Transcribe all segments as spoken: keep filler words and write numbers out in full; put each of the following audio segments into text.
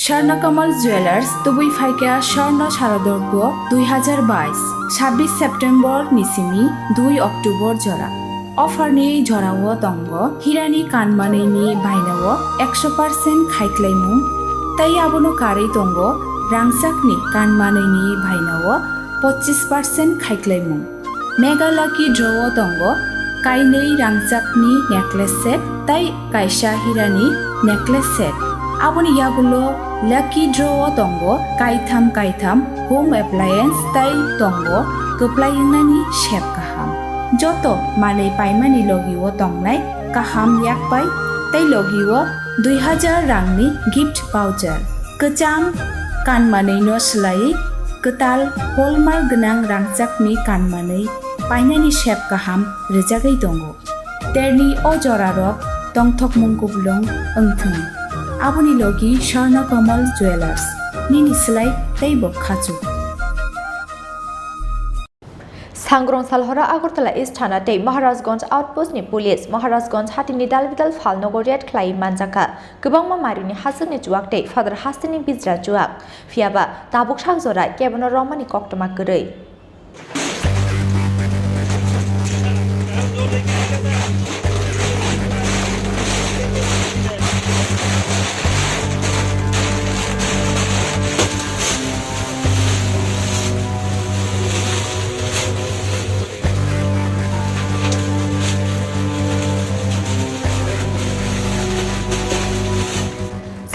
Swarna Kamal Jewelers, tubui phaikha Swarna Sharadorgo dui hazar bais, sabbish September ni simi dui October jora. Offer ni jorao tongo hirani kanmanwi ni bainao ekso percent khaiklaimung, tei abono karwi tongo rangchakni kanmanwi ni bainao pochis percent khaiklaimung. Mega Lucky Draw o tongo kainwi rangchakni necklace set tei kaisa hirani necklace set. Aboni yagulo Lucky Draw o tongo kaitham kaitham home appliance tei tongo kwplai wngnani sep kaham. Joto manwi paimani logi o tongnai kaham yakpai tei logi o dui hazar rangni gift voucher. Kwcham kanmanwi no swlaiwi kwtal hallmark gwnang rangchakni kanmanwi painani sep kaham rwjagwi tongo. Terni o jorarok tongthokmung kuplung wngthung. Aboni logi Swarna Kamal Jewelers, nini slai teibo khachuk. Sangrong Salhora Agartala East Thana tei Maharajganj Outpost ni police Maharajganj hatini dalbidal phalnogo raid khlai manjakha. Kwbangma marini haswkni chuwak tei phatar hasteni bijra chuwak. Phiyaba tabuk sak jora kebono romani koktwma kwrwi.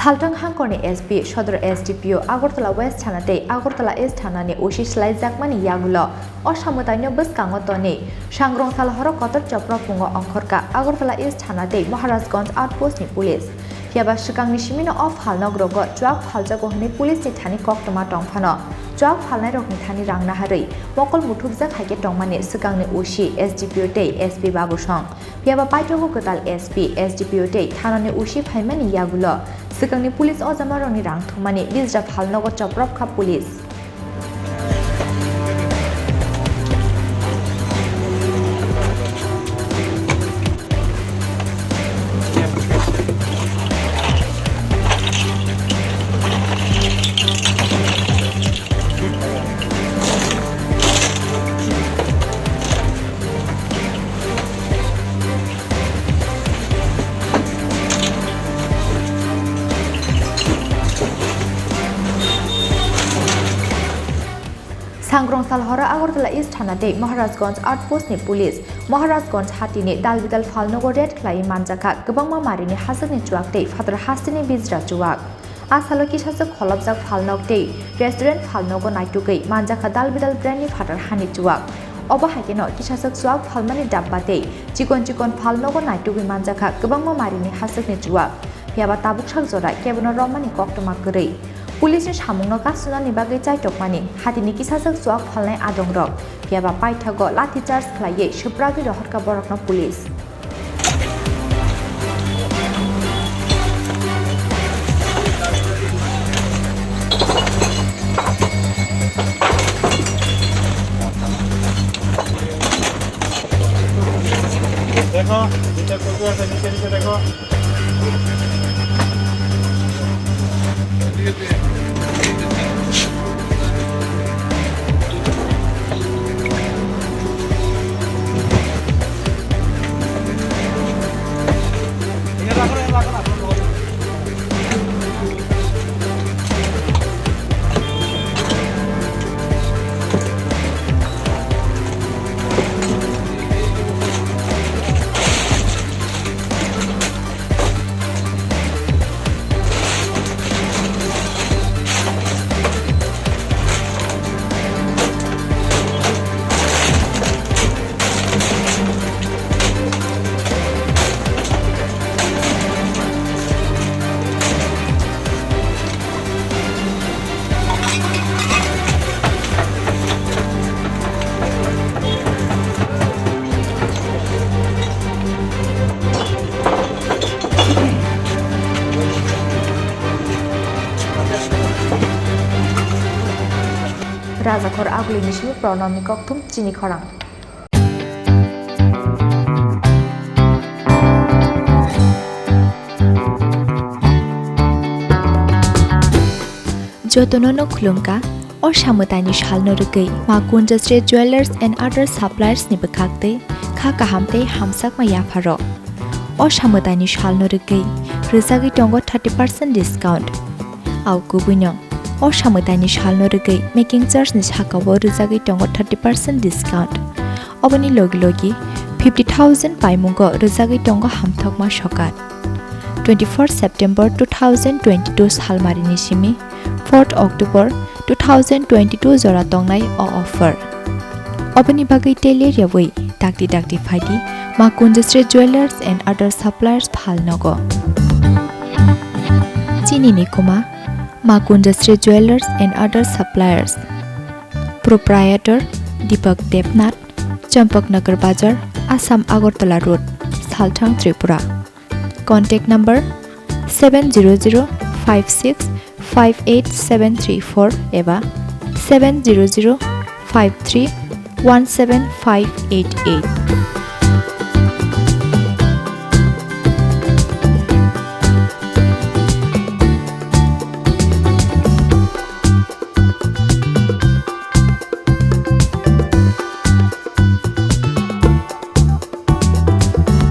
Saltang hangkorni S P, Sodor S D P O, Agartala West Thana tei Agartala East Thanani O C swlaijakmani yagulo o samwtaino bwskango tonwi Sangrong Salhoro kotor chopropmungo ongkhorkha Agartala East Thana tei Maharajganj Outpost ni police. Phiyaba swkangni simino o phalnogrogo chuwak phaljago hwnwi police ni thani koktwma tongphano, chuwak phalnairokni thani rang naharwi mokol muthubjak hai khe tongmani swkangni O C, S D P O tei S P Babusong. Phiyaba paithago kwtal S P, S D P O tei thanani O C phaimani yagulo swkangni police ojamarokni rang thumani bijra phalnogo chopropkha police. Sangrong Salhora Agartala East Thana tei Maharajganj Outpost ni police Maharajganj hatini dalbidal phalnogo raid khlaiwi manjakha kwbangma marini haswkni chuwak tei phatar hasteni bijra chuwak. A salo kisaswk kholopjak phalnok tei restaurant phalnogo naitugwi manjakha dalbidal brandni phatar hani chuwak. Obo hai kheno kisaswk chuwak phalmani dabba tei chikon chikon phalnogo naitugwi manjakha kwbangma marini haswkni chuwak. Phiyaba tabuk sak jora kebono romani koktwma kwrwi. Police ni samungno kasunani bagwi chaitokmani hatini kisaswk chuwak phalnai adongrok. Phiyaba paithago lathi charge khlaiwi swpragwi rohorkha borokno police. देखो, नीचे कुकुर से नीचे नीचे देखो। Rajakhor agulini simi Pranamni kokthum chini khorang. Jotono no khulumkha, o samwtaini salno rwgwi Ma Kunjasri Jewellers and Other Suppliers ni bwkhak tei kha kaham tei hamsakma yapharok. O samwtaini salno rwgwi rwjagwi tongo thirty percent discount. Au kubuino, o samwtaini salno rwgwi making charge ni sakao rwjagwi tongo thirty percent discount. Oboni logi logi fifty thousand paimungo rwjagwi tongo hamthokma sokat. Twenty-four September two thousand twenty-two salmarini simi fourth October two thousand twenty-two jora tongnai o offer. Oboni bagwi tei ler yawi dakti dakti phaidi Ma Kunjasri Jewellers and Other Suppliers phalnogo. Chini ni kuma Ma Kunjasri Jewellers and Other Suppliers. Proprietor Deepak Debnath, Champaknagar Bazar, Assam Agartala Road, Salthang, Tripura. Contact number seven zero zero five six five eight seven three four eba seven zero zero five three one seven five eight eight.